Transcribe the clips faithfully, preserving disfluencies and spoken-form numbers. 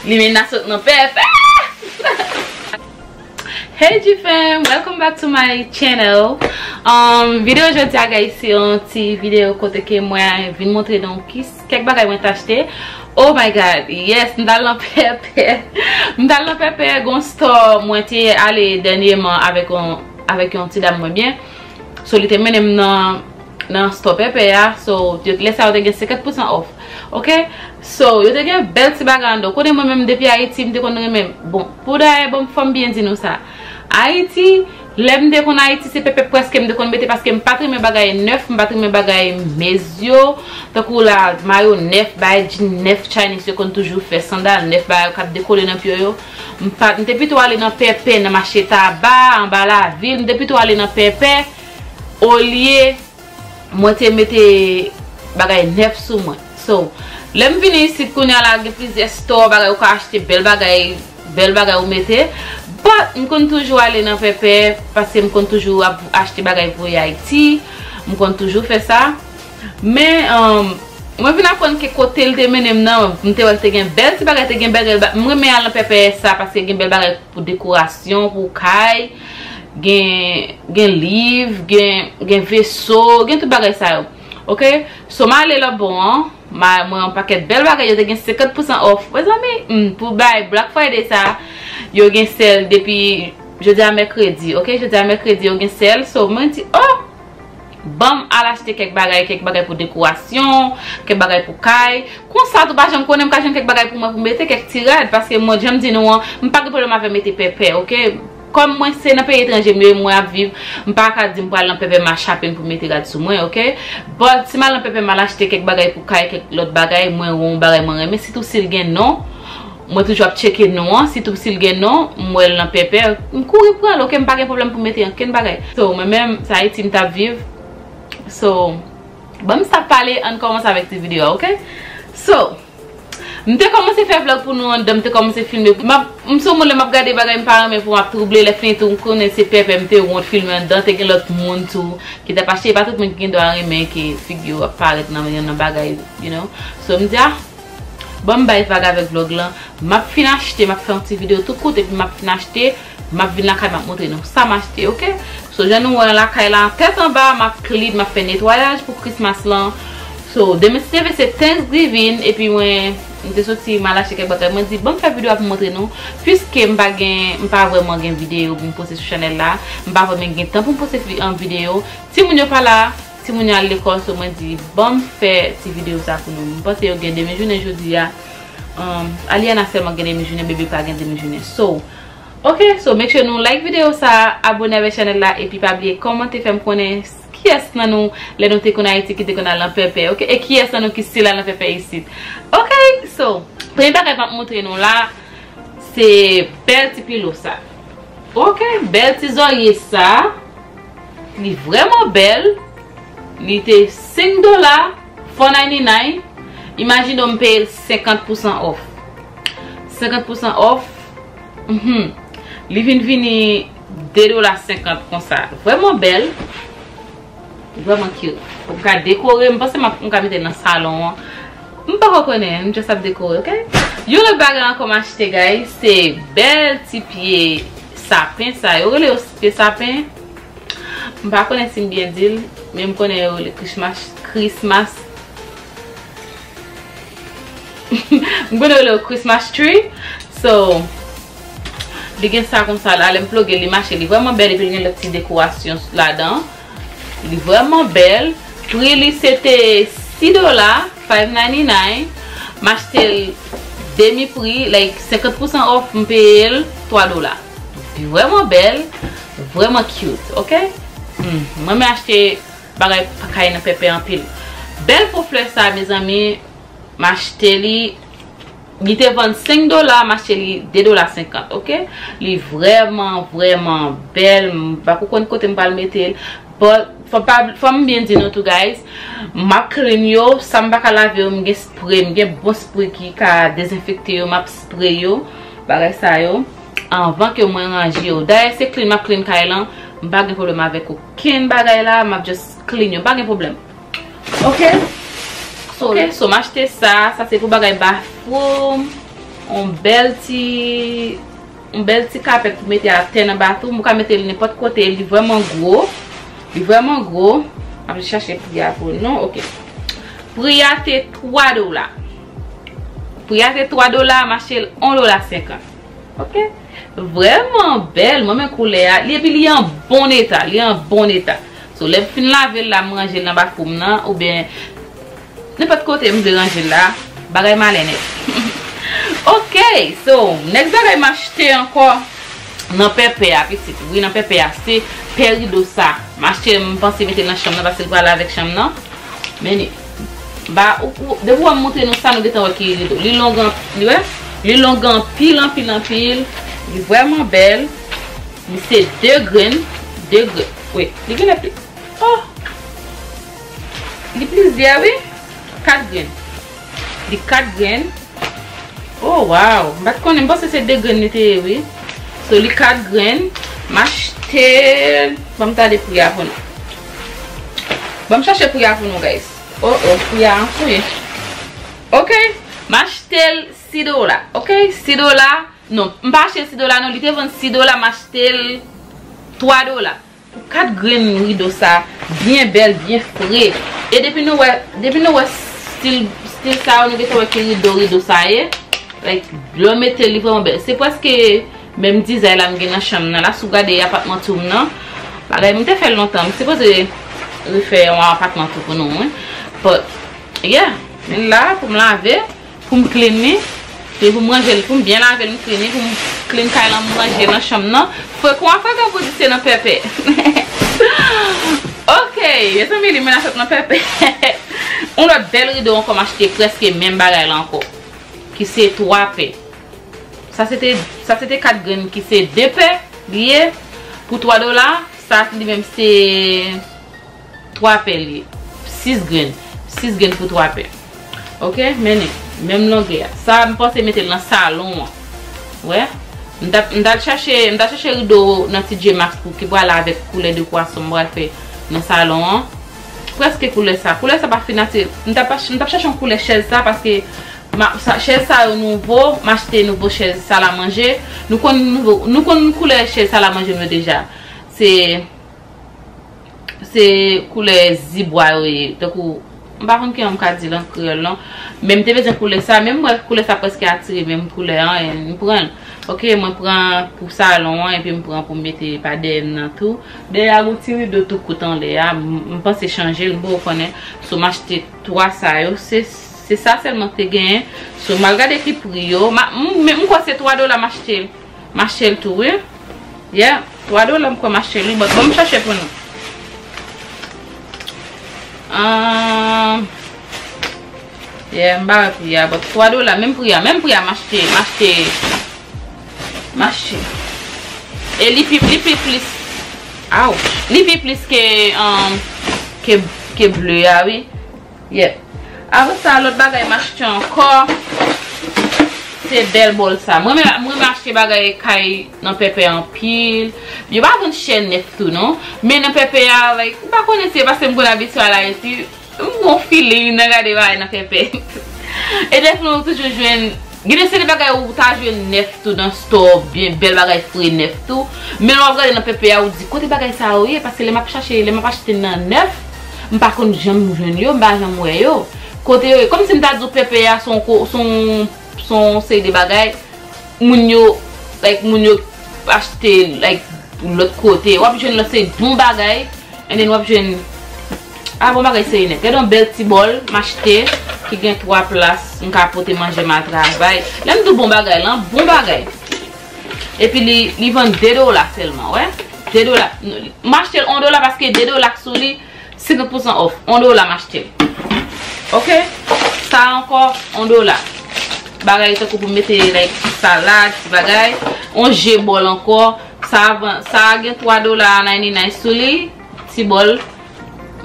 Limena sot nan pèpè. Hey G fam, welcome back to my channel. Um, videyo jodi a, guys, se yon ti videyo kote ke mwen vin montre nou ki kèk bagay mwen t achte. Oh my God, yes, m t al nan pèpè. M t al nan pèpè, gon store mwen te ale dènyèman avèk yon, avèk yon ti dam mwen byen. So, li te mennen m nan, nan store pèpè a. So, yo, lè sa yo te gen senkant pousan off. Ok? So, yo te gen bèl ti bagay anndan. Ou konnen mwen menm depi Ayiti, m te konn renmen. Bon, pou dayè, bon, fò m byen di nou sa. Ayiti, lè m te konn Ayiti, se pèpè prèske m te konn mete paske m pa t renmen bagay nèf, m pa t renmen bagay mez yo. Tankou la, mayo nèf, bagay jean nèf, Chinese yo konn toujou fè, sandal nèf, bagay yo k ap dekole nan pye yo. M pa, m te pito ale nan pèpè, nan mache taba, anba lavil, m te pito ale nan pèpè, olye mwen te mete bagay nèf sou mwen. So, lè m vini isit kounye a la, gen plizyè store, bagay ou ka achte bèl bagay, bèl bagay ou mete. But, m konn toujou ale nan pèpè, paske m konn toujou ap achte bagay voye Ayiti. M konn toujou fè sa. Men, um, mwen vin aprann ke kote l te mennen m nan, m te wè l te gen bèl ti bagay, te gen bèl, bèl ba-, m renmen al nan pèpè sa, paske gen bèl bagay pou dekorasyon, pou kay, gen, gen liv, gen, gen veso, gen tout bagay sa yo. Ok? So, m ale lòt bò an, m a, mwen yon pakèt bèl bagay, yo te gen senkant pousan off. Mezanmi, hmm, pou bay Black Friday sa, yo gen sèl depi jodi a mèkredi, ok? Jodi a mèkredi, yo gen sèl. So, mwen di, oh! Ban m al achte kèk bagay, kèk bagay pou dekorasyon, kèk bagay pou kay. Konsa tou, pa janm konnen, m ka jwenn kèk bagay pou mwen pou mete, kèk ti rad, paske mwen, jan m di nou an, m pa gen pwoblèm avè mete pèpè, ok? Kòm mwen se nan peyi etranje m ye, mwen ap viv, m pa ka di m pral nan pèpè m a chape m pou mete rad sou mwen, ok? But si m al nan pèpè m al achte kèk bagay pou kay, kèk lòt bagay, mwen wè yon bagay mwen renmen, sitou si l gen non, mwen toujou ap tcheke non an, sitou si l gen non, m wè l nan pèpè, m kouri pran l, ok? M pa gen pwoblèm pou mete ankenn bagay. So, mwen menm, se Ayiti m t ap viv. So, ban m stop pale, ann kòmanse avèk ti videyo a, ok? So, m te kòmanse fè vlog pou nou anndan, m te kòmanse filme. M ap, m se yon moun lè m ap gade bagay m pa renmen pou m ap twouble, lè fini tou m konnen se pèpè, m te wont filme anndan, te gen lòt moun tou ki t ap achte, e pa tout moun ki gen dwa renmen ke figi yo ap parèt nan, nan bagay, you know. So, m di, ah, ban m bay vag avèk vlog lan, m ap fin achte, m ap fè yon ti videyo tou kout, epi m ap fin achte, m ap vin lakay, m ap montre nou sa m achte, ok? So, jan nou wè an lakay la, tèt anba, m ap clean, m ap fè netwayaj pou Christmas lan. So, demen si Dye vle se Thanksgiving, epi mwen, m te soti, m al achte kèk bagay. Mwen di, ban m fè videyo a pou m montre nou, piske m pa gen, m pa vrèman gen videyo pou m poste sou chanèl la, m pa vrèman gen tan pou m poste fi-, an videyo. Timoun yo pa la, timoun yo al lekòl, so mwen di, ban m fè ti videyo sa pou nou. M panse yo gen demi jounen jodi a. Um, Aliana sèlman gen demi jounen, bebe pa gen demi jounen. So, ok, so make sure nou like videyo sa, abone avèk chanèl la, epi pa bliye kòmante, fè m konnen kiyès nan nou, lè nou te konn Ayiti, ki te konn al nan pèpè, ok? E kiyès nan nou ki still al nan pèpè isit? Ok, so, premye bagay m ap montre nou la, se bèl ti pilo sa. Ok, bèl ti zòrye sa. Li vrèman bèl. Li te senk dola, four ninety-nine. Imajine w m peye l senkant pousan off. Senkant pousan off. Mhm. Li vin vini de dola senkant konsa. Vrèman bèl. Vrèman cute. Ou ka dekore, m panse m ap, m ka mete l nan salon an. M poko konnen, m just ap dekore, ok? Yon lòt bagay ankò m achte, guys, se bèl ti pye sapen sa. Yo rele yo pye sapen. M pa konnen si m byen di l, men m konnen yo rele Christmas, Christmas. M konnen yo rele yo Christmas tree. So, li gen sa konsa la, lè m ploge li mache, li vrèman bèl, epi li gen lòt ti dekorasyon ladan. Li vrèman bèl. Pri li se te sis dola, five ninety-nine. M achte l demi pri, like, senkant pousan off, m peye l twa dola. Li vrèman bèl, vrèman cute, ok? Hmm, mwen renmen achte bagay pa kay nan pèpè anpil. Bèl po flè sa, mezanmi, m achte li. Li te vann senk dola, m achte li de dola senkant, ok? Li vrèman, vrèman bèl. M pa ko konn kote m pral mete l. But, fò pa, fò m byen di nou tou, guys. M ap clean yo. Sa m pa ka lave yo, m gen spray. M gen bon spray ki ka dezenfekte yo. M ap spray yo. Bagay sa yo. Anvan ke mwen ranje yo. Dayè, se clean m ap clean kay lan. M pa gen pwoblèm avèk okenn bagay la. M ap just clean yo. M pa gen pwoblèm. Ok? So, ok, so m achte sa. Sa se pou bagay bathroom. yon bèl ti yon bèl ti kapèt pou mete atè nan batou. Ou ka mete l nenpòt kote. Li vrèman gwo. Li vrèman gwo. M ap chache pri a pou nou. Ok. Pri a te twa dola. Pri a te twa dola, m achte l yon dola senkant. Ok. Vrèman bèl. Mwen men koulè a. Li, epi li an bon eta. Li an bon eta. So, lè m fin lave l la, m ranje l nan bafou m nan, oubyen nenpòt kote m vle ranje l la, bagay malè nèt. Ok, so, next bagay m achte ankò nan pèpè a, pitit. Wi, nan pèpè a, se pè rido sa. M achte, m panse mete l nan chanm nan, paske l pral avèk chanm nan. Men, ba, ou, ou, depi w wè m montre nou sa, nou gentan wè ki rido. Li long an, li, wè? Li long anpil, anpil, anpil. Li vrèman bèl. Li se de grenn, de grenn. Wi, li genlè pli. Oh! Li plizyè, wi. Kat grenn. Li kat grenn. Oh, wow. M pa t konnen, m panse se de grenn li te ye, wi. So, li kat grenn. M achte l. Ban m tande pri a pou nou. Ban m chache pri a pou nou, guys. Oh, oh, pri a an fouye. Ok. M achte l sis dola. Ok, sis dola. Non, m pa achte l sis dola, non. Li te vann sis dola, m achte l twa dola. Pou kat grenn rido sa, byen bèl, byen fre. E depi nou wè, depi nou wè stil, stil sa yo, nou gentan wè ki rido, rido sa ye. Like, lè w mete li vrèman bèl. Se prèske menm dizay la m gen nan chanm nan. La, si w gade apatman tou m nan, bagay m te fè l lontan. M sipoze refè yon apatman tou pou nou, wi. But, yeah, men la, pou m lave. Pou m clean li, e pou m ranje l, pou m byen lave l, m clean li, pou m clean kay lan, m ranje l nan chanm nan. Frekan, frekan pou di se nan pèpè. Ok, mezanmi, li menm ap fèt nan pèpè. Yon lòt bèl rido ankò, m achte prèske menm bagay la ankò. Ki se twa pè. Sa se te, sa se te kat grenn ki se de pè li ye pou twa dola. Sa li menm se twa pè li ye. Sis grenn. Sis grenn pou twa pè. Ok, men li. Menm longè a. Sa, m panse mete l nan salon an. Wè. M t ap, m t al chache, m t al chache rido nan T J Maxx pou ki pral avèk koulè de pwason m pral fè nan salon an. Prèske koulè sa. Koulè sa pa fin atire. M t ap, m t ap chache yon koulè chèz sa paske ma, sa, chèz sa yo nouvo. M achte nouvo chèz salamanje. Nou konn nouvo, nou konn koulè chèz salamanje nou deja. Se Se koulè zibwa yo ye. Tankou, m pa konn kijan m ka di l an kreyòl non. Men m te bezwen koulè sa, men m wè koulè sa prèske atire menm koulè an, e m pran l. Ok, mwen pran pou salon an, epi m pran pou m mete pa dèyè m nan tou. Dèyè a gon ti rido tou kout anlè a, m, m panse chanje l, m poko konnen. So, m achte twa sa yo, se, se sa sèlman k te genyen. So, m al gade ki pri yo. Ma, m, men m kwè se twa dola m achte l. M achte l tou, wi. Yeah, twa dola m kwè m achte li, but ban m chache pou nou. Ahn, yeah, m pa wè pri a, but twa dola, menm pri a, menm pri a m achte, m achte, m achte. E li pi, li pi plis, aw, li pi plis ke, ahn, ke, ke ble a, wi. Yeah. Apre sa, lòt bagay m achte ankò, se bèl bòl sa. Mwen menm, mwen menm achte bagay kay nan pèpè anpil. Yo pa vann chè nèf tou non. Men nan pèpè a, like, m pa konnen si se paske m konn abitye al Ayiti, m gon feeling nan gade bagay nan pèpè. E dèfwa ou toujou jwenn Gen de se de bagay ou ta jwenn nèf tou nan store, byen bèl bagay fre nèf tou. Men lè w ap gade nan pèpè a, ou di, "Kote bagay sa yo ye?" Paske lè m ap chache, lè m ap achte nan nèf, m pa konn janm jwenn yo, m pa janm wè yo. Kote yo ye? Kòmsi m ta di w pèpè a se yon ko-, se yon, se yon seri de bagay, moun yo, like, moun yo achte, like, lòt kote. W ap jwenn lòt seri bon bagay. And then w ap jwenn, ah, bon bagay serye nèt. Gade yon bèl ti bòl m achte ki gen twa plas m ka pote manje m al travay. Lè m di w bon bagay lan, bon bagay. Epi li, li vann de dola sèlman, wè. De dola. M achte l yon dola paske de dola k sou li, senkant pousan off. Yon dola m achte l. Ok? Sa ankò, yon dola. Bagay tankou pou mete, like, salad, ti bagay. Yon je bòl ankò. Sa a vann, sa a gen twa dola ninety-nine sou li. Ti bòl.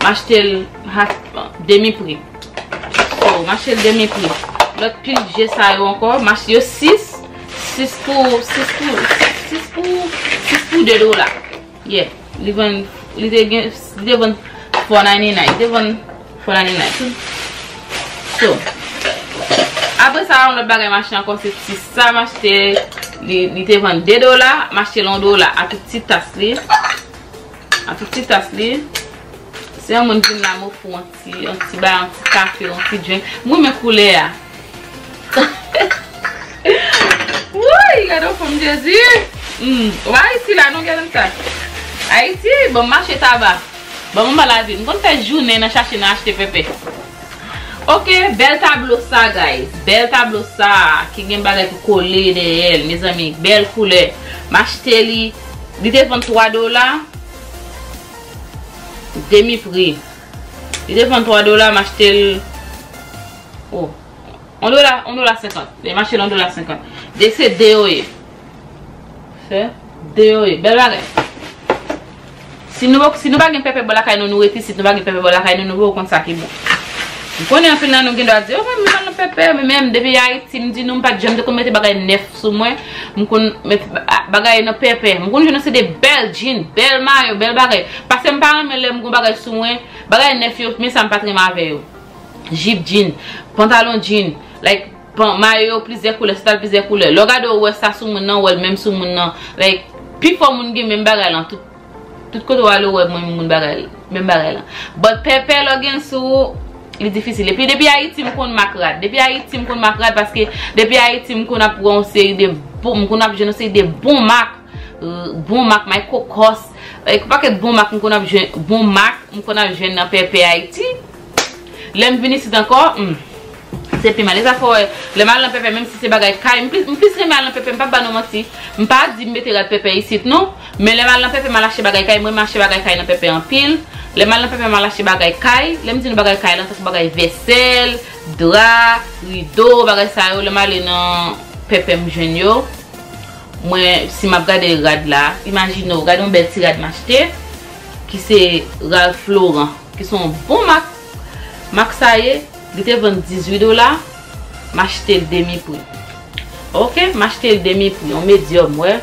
M achte l half, demi pri. So, m achte l demi pri. Lòt pil je sa yo ankò, m achte yo sis. Sis pou, sis pou, sis pou, sis pou de dola. Yeah. Li vann, li te gen, li te vann four ninety-nine. Li te vann four ninety-nine. So, Apre sa, yon lòt bagay m achte ankò, se ti sa m achte. Li, li te vann de dola, m achte l yon dola a tout ti tas li. A tout ti tas li. Se yon moun vin la, m ofri w yon ti, yon ti bagay, yon ti kafe, yon ti drink. M renmen koulè a. Woy, gade yon fanm Jezi. Hmm, w Ayiti la, non, gade sa. Ayiti, bon, mache taba. Bon, mwen pa lavi. M konn fè jounen nan chache nan achte pèpè. Ok, bèl tablo sa, guys. Bèl tablo sa, ki gen bagay ki kole dèyè l, mezanmi. Bèl koulè. M achte li, li te vann twa dola, demi pri. Li te vann twa dola, m achte l, oh, yon dola, yon dola senkant. Li mache l yon dola senkant. De se de yo ye. Se de yo ye. Bèl bagay. Si nou, si nou pa gen pèpè bò lakay nou, nou ret isit, nou pa gen pèpè bò lakay nou, nou poko konn sa ki bon. M konnen anpil nan nou gen dwa di, "Oh, mwen, m pa nan pèpè, men, men, depi Ayiti, m di nou, m pa t janm te konn mete bagay nèf sou mwen, m konn met ba-, bagay nan pèpè." M konn jwenn se de bèl jean, bèl mayo, bèl bagay. Paske m pa renmen lè m gon bagay sou mwen, bagay nèf yo, men sa m pa t renmen avè yo. Jip jean, pantalon jean, like, pan-, mayo yo plizyè koulè, santal plizyè koulè. Lè w gade w wè sa sou moun nan, w wè l menm sou moun nan. Like, pifò moun gen menm bagay lan, tout, tout kote w ale w wè moun, moun bagay, menm bagay lan. But pèpè lè w gen l sou ou, li difisil. Epi depi Ayiti m konn mak rad. Depi Ayiti m konn mak rad paske depi Ayiti m konn ap wè yon seri de bon, m konn ap jwenn yon seri de bon mak, euh, bon mak, may kokòs. Like, yon pakèt bon mak m konn ap jwenn, bon mak m konn ap jwenn nan pèpè Ayiti. Lè m vin isit ankò, hmm, se pi mal. E sa fè w wè, lè m al nan pèpè, menm si se bagay kay, m plis, m plis renmen al nan pèpè, m p ap ba nou manti. M pa di m mete rad pèpè isit, non. Men lè m al nan pèpè, m al achte bagay kay, m renmen achte bagay kay nan pèpè anpil. Lè m al nan pèpè, m al achte bagay kay. Lè m di nou bagay kay lan, tankou bagay vèsèl, dra, rido, bagay sa yo, lè m ale nan pèpè, m jwenn yo. Mwen, si m ap gade rad la, imajine w, gade yon bèl ti rad m achte, ki se Ralph Lauren, ki se yon bon mak. Mak sa ye, li te vann dizuit dola, m achte l demi pri. Ok, m achte l demi pri, yon medyòm, wè,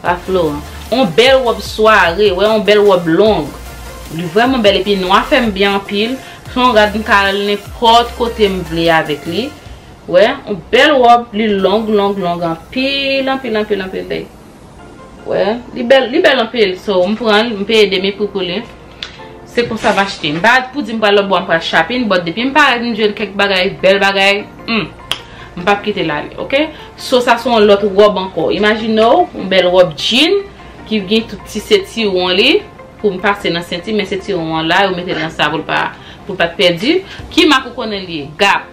Ralph Lauren. Yon bèl wòb sware, wè, yon bèl wòb long. Li vrèman bèl, epi nwa fè m byen anpil. Se yon rad m ka al nenpòt kote m vle avèk li. Wè, yon bèl wòb, li long, long, long, anpil, anpil, anpil, anpil, dèy. Wè, li bèl, li bèl anpil. So, m pran l, m peye demi pri pou li. Se konsa m achte. M pa pou di m pral lòt bò, m pral shopping, but depi m parèt, m jwenn kèk bagay, bèl bagay, hmm, m p ap kite l ale, ok? So, sa se yon lòt wòb ankò. Imajine w, yon bèl wòb jean, ki gen tout ti sentiwon li, pou m pase nan senti, men sentiwon an la, yo mete l nan sa pou l pa, pou l pa t pèdi. Ki mak ou konnen li ye? Gap.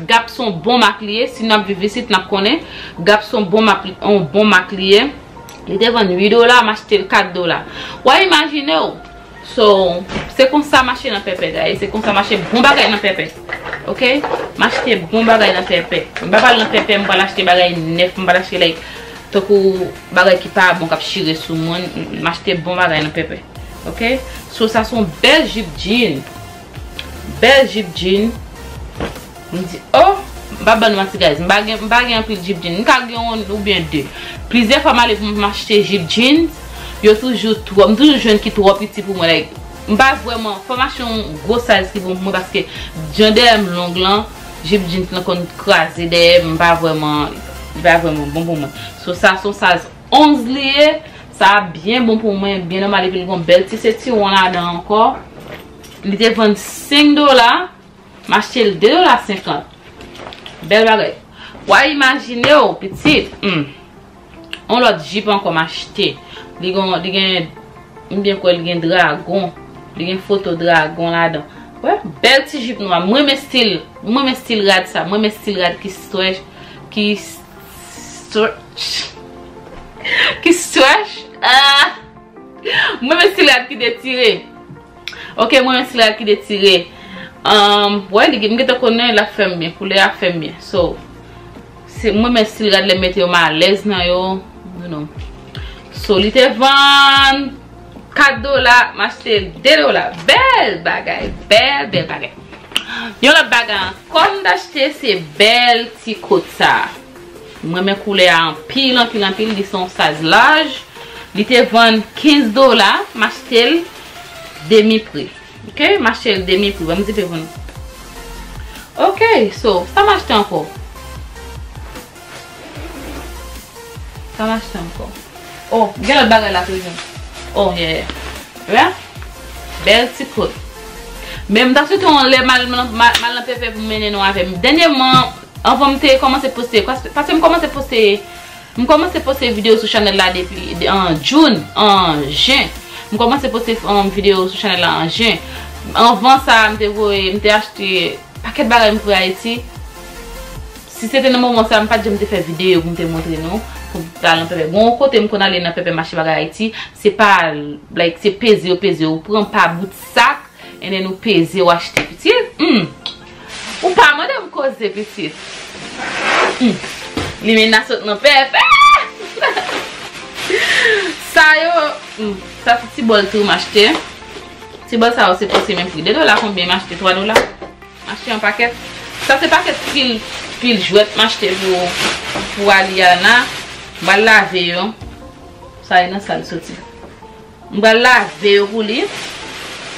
Gap se yon bon mak li ye. Si n ap viv isit, n ap konnen. Gap se yon bon mak, yon bon mak li ye. Li te vann uit dola, m achte l kat dola. W a imajine w. So, se konsa m achte nan pèpè, guys. Se konsa m achte bon bagay nan pèpè. Ok? M achte bon bagay nan pèpè. M pa pral nan pèpè, m pral achte bagay nèf, m pral achte, like, tankou bagay ki pa bon, k ap chire sou moun. M achte bon bagay nan pèpè. Ok? So, sa se yon bèl jip jean. Bèl jip jean. M di, oh, m pa ban nou manti, guys. M pa gen, m pa gen anpil jip jean. M ka gen yon oubyen de. Plizyè fwa m ale pou m achte jip jeans, yo toujou twò, m toujou jwenn ki twò piti pou mwen. Like, m pa vrèman, fò m achte yon gwo size ki bon pou mwen paske jan dèyè m long lan, jip jeans lan konn kraze dèyè m, m pa vrèman, li pa vrèman bon pou mwen. So, sa se yon size onz li ye, sa byen bon pou mwen, byen nòmal, epi l gon bèl ti sentiwon ladan ankò. Li te vann senk dola. M achte l de dola senkant. Bèl bagay. W a imajine w, pitit. Hmm. On lòt jip ankò m achte. Li gon, li gen, m byen kwè li gen dragon. Li gen foto dragon ladan. Wè, bèl ti jip nwa. M renmen stil, m renmen stil rad sa. M renmen stil rad ki stretch, ki stretch, ki stretch. Ah! M renmen stil rad ki detire. Ok, m renmen stil rad ki detire. Um, wè, li, m gentan konnen l ap fè m byen. Koulè a fè m byen. So, se, m renmen stil rad lè m mete yo, m alèz nan yo. You know. So, li te vann kat dola, m achte l de dola. Bèl bagay, bèl, bèl bagay. Yon lòt bagay ankò m t achte, se bèl ti kot sa. M renmen koulè a anpil, anpil, anpil. Li se yon size large. Li te vann kenz dola. M achte l demi pri. Ok? M achte l demi pri. Ban m zipe pou nou. Ok, so, sa m achte ankò? Pa m achte ankò. Oh, gen lòt bagay la toujou. Oh, yeah, yeah. Wè? Bèl ti kot. Men m ta swete yon lè m al, m al, m al nan Pèpè pou m mennen nou avè m. Dènyèman, anvan m te kòmanse poste, pas-, paske m kòmanse poste, m kòmanse poste videyo sou chanèl la depi, de, an June, an jen. M kòmanse poste, um, videyo sou chanèl la an jen. Anvan sa, m te voye, m te achte pakèt bagay m voye Ayiti. Si se te nan moman sa, m pa t janm te fè videyo pou m te montre nou, pou m t al nan Pèpè. Bon, yon kote m konn ale nan Pèpè mache bagay Ayiti, se pa, like, se peze yo peze, ou pran pa bout sak, and then ou peze, ou achte, pitit. Hmm. Ou pa mande m koze, pitit. Hmm. Limena sot nan Pèpè. Sa yo, hmm, sa se ti bòl tou m achte. Ti bòl sa yo se prèske menm pri. De dola konbyen m achte? Twa dola. M achte yon pakèt. Sa se pakèt pil, pil jwèt m achte pou, pou Aliana. M pral lave yo. Sa e nan sa l soti. M pral lave yo pou li.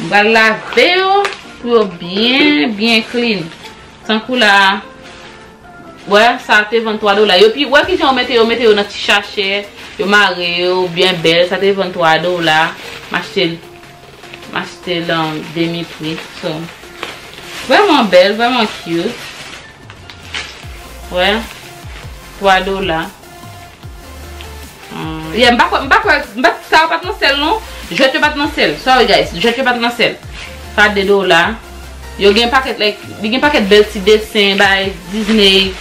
M pral lave yo pou yo byen, byen clean. Tankou la, wè, sa te vann twa dola. Yo pi, wè kijan yo mete yo, mete yo nan ti sachè, yo mare yo byen bèl. Sa te vann twa dola. M achte l. M achte l an demi pri. So, vrèman bèl, vrèman cute. Wè, twa dola. Hmm, yeah, m pa kwè, m pa kwè, m pa, sa yo pa t nan sèl non. Jwèt yo pa t nan sèl. Sorry guys, jwèt yo pa t nan sèl. Sa de dola. Yo gen pakèt, like, li gen pakèt bèl ti desen, bay Disney,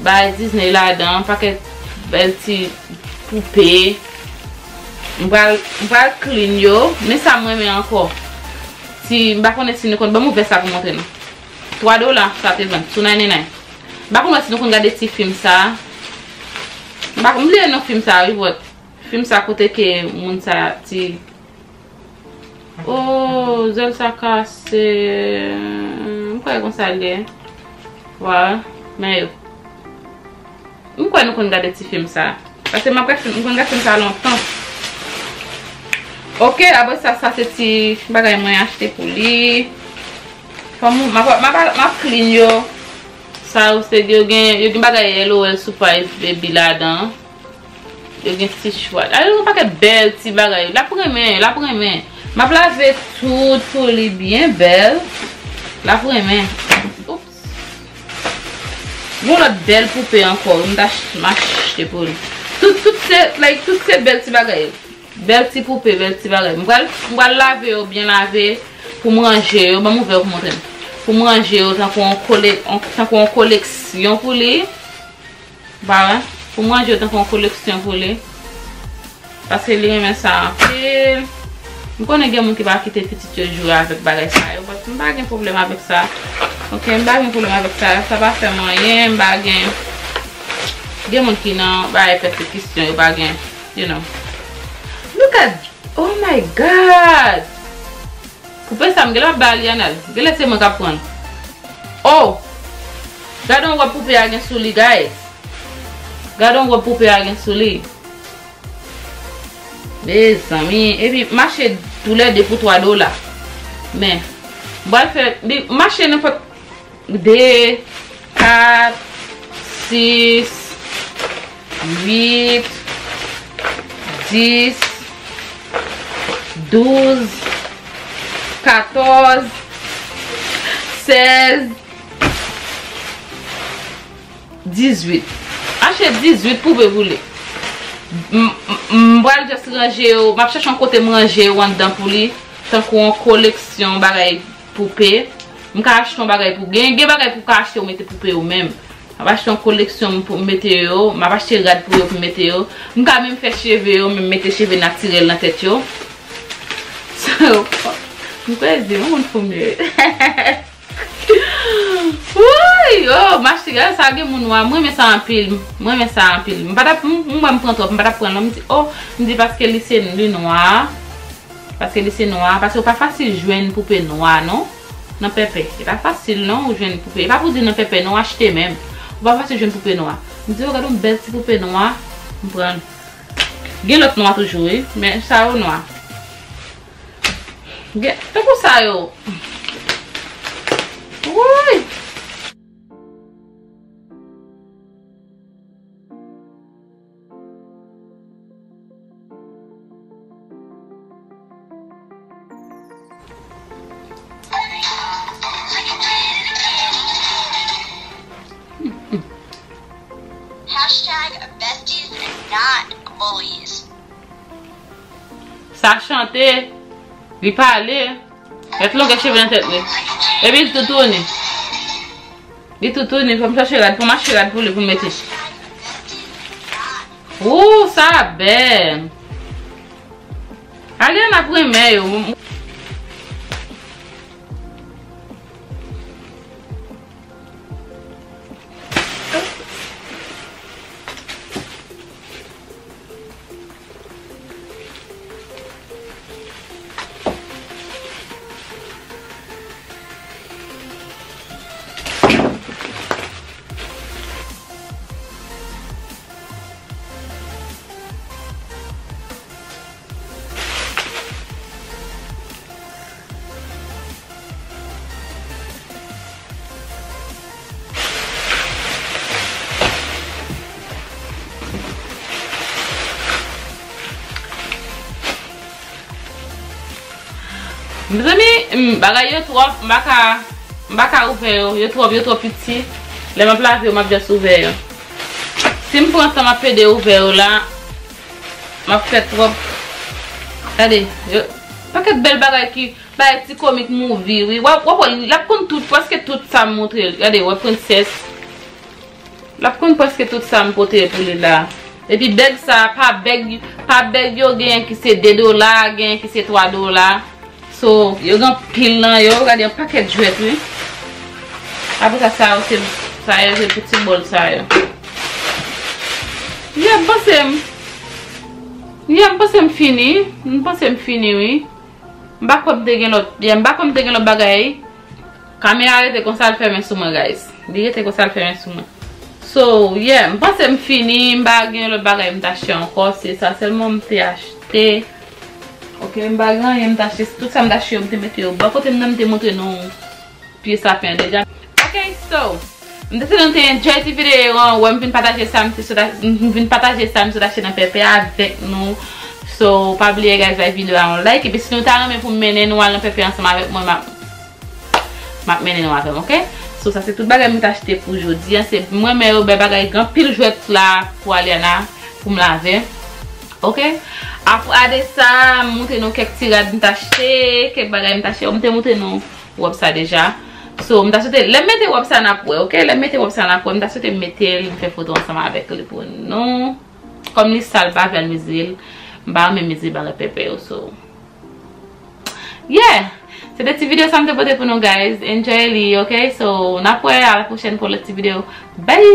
bay Disney ladan, pakèt bèl ti poupe. M pral, m pral clean yo. Men sa m renmen ankò. Ti, m pa konnen si nou konn, ban m ouvè sa pou montre nou. Twa dola, sa te vann, two ninety-nine. M pa konn si nou konn gade ti fim sa. M pa konn, m bliye non fim sa, wi, but fim sa kote ke moun sa ti, oh, zèl sa kase. M kwè konsa l ye. Vwala, men yo. M kwè nou konn gade ti fim sa. Paske m ap gad fim, m konn gad fim sa lontan. Ok, apre sa, sa se ti bagay mwen achte pou li. Fò m, m ap, m ap, m ap clean yo. Sa yo se, yo gen, yo gen bagay L O L Surprise Baby ladan. Yo gen ti chwa. Ale, yon pakèt bèl ti bagay. L ap renmen, l ap renmen. M ap lave tout pou li byen bèl. L ap renmen. Oups. Yon lòt bèl poupe ankò. M ta ch-, m achte pou li. Tout, tout se, like, tout se bèl ti bagay. Bèl ti poupe, bèl ti bagay. M pral, m pral lave yo, byen lave. Pou m ranje yo. Ban m ouvè yo pou montre m. Pou m ranje yo tankou yon kole-, yon, tankou yon koleksyon pou li. Ba, pou m ranje yo tankou yon koleksyon pou li. Paske li renmen sa anpil. M konnen gen moun ki pa kite pitit yo jwe avèk bagay sa yo, but m pa gen pwoblèm avèk sa. Ok, m pa gen pwoblèm avèk sa. Sa pa fè m anyen, m pa gen, gen moun ki nan bagay pèsekisyon, yo pa gen, you know. Look at, oh my God! Poupe sa m genlè ap ba Aliana l. Genlè se mwen k ap pran l. Oh! Gade yon wòb poupe a gen sou li, guys. Gade yon wòb poupe a gen sou li. Mezanmi. Epi m achte toulède pou twa dola. Men, m pral fè, li, m achte nenpòt de, kat, sis, uit, dis, douz, katòz, sèz, dizuit. Achte dizuit poupe pou li. M, m, m pral just ranje yo. M ap chèche yon kote m ranje yo anndan pou li. Tankou yon koleksyon bagay poupe. M ka achte yon bagay pou, gen, gen bagay pou w ka achte ou mete poupe yo menm. M ap achte yon koleksyon pou m mete yo. M ap achte rad pou yo pou m mete yo. M ka menm fè cheve yo, menm mete cheve natirèl nan tèt yo. So, m kwè di, yon moun fou m ye. Wouyy! Oh, m achte, gade sa gen moun nwa. M renmen sa anpil. M renmen sa anpil. M pa t ap, m, m wè m pran twòp, m pa t ap pran l non. M di, oh, m di paske li se, li nwa. Paske li se nwa. Paske ou pa fasil jwenn poupe nwa, non. Nan Pèpè. E pa fasil, non, ou jwenn poupe. E pa pou di nan Pèpè, non, achte menm. Ou pa fasil jwenn poupe nwa. M di, oh, gade yon bèl ti poupe nwa. M pran l. Gen lòt nwa toujou, wi. Men sa yo nwa. Gen, tankou sa yo. Wouyy! Hashtag besties, not bullies. Sa chante, li pale, mèt longè cheve nan tèt li. Epi li toutouni. Li toutouni, fò m chache rad, fò m achte rad pou li pou l mete. Wou, sa bèl. Aliana ap renmen yo. Mezanmi, m, bagay yo twòp, m pa ka, m pa ka ouvè yo, yo twòp, yo twò piti. Lè m ap lave yo, m ap just ouvè yo. Si m pran tan m ap pede ouvè yo la, m ap fè twòp. Gade, yo, pakèt bèl bagay ki, bagay ti komik movie, wi. W ap, w ap wè, l ap konn tout, prèske tout sa m montre l. Gade, wè, Princess. L ap konn prèske tout sa m pote pou li la. Epi bèg sa, pa bèg, pa bèg yo, genyen ki se de dola, genyen ki se twa dola. So, yo gen anpil nan yo, gade yon pakèt jwèt, wi. Apre sa, sa yo se, sa yo se pou ti bòl sa yo. Yeah, m panse m, yeah, m panse m fini, m panse m fini, wi. M pa kwè m te gen lòt, yeah, m pa kwè m te gen lòt bagay. Kamera rete konsa, l fèmen sou mwen, guys. Li rete konsa, l fèmen sou mwen. So, yeah, m panse m fini, m pa gen lòt bagay m t achte ankò, se sa sèlman m te achte. Ok, m pa gen anyen m t achte, tout sa m t achte yo, m te mete yo bò kote m nan, m te montre nou pye sapen an deja. Ok, so, m te swete nou te enjoy ti videyo an, wè m vin pataje sa m te sot a-, m vin pataje sa m sot achte nan Pèpè avèk nou. So, pa bliye, guys, bay videyo a yon like, epi si nou ta renmen pou m mennen nou al nan Pèpè ansanm avèk mwen, m ap m ap mennen nou avè m, ok? So, sa se tout bagay mwen t achte pou jodi a. Se, mwen renmen yo, bèl bagay, gen anpil jwèt la pou Aliana, pou m lave. Ok? Apre de sa, m montre nou kèk ti rad mwen t achte, kèk bagay mwen t achte. Mwen te montre nou wòb sa deja. So, mwen ta swete, lè m mete wòb sa n ap wè, ok? Lè m mete wòb sa n ap wè, mwen ta swete m mete l, m fè foto ansanm avèk li pou nou. Kòm li sal, pa vle al mezire l. M pa renmen mezire bagay pèpè yo, so. Yeah! Se de ti videyo sa m te pote pou nou, guys. Enjoy li, ok? So, n ap wè a la pwochèn pou lòt ti videyo. Bye!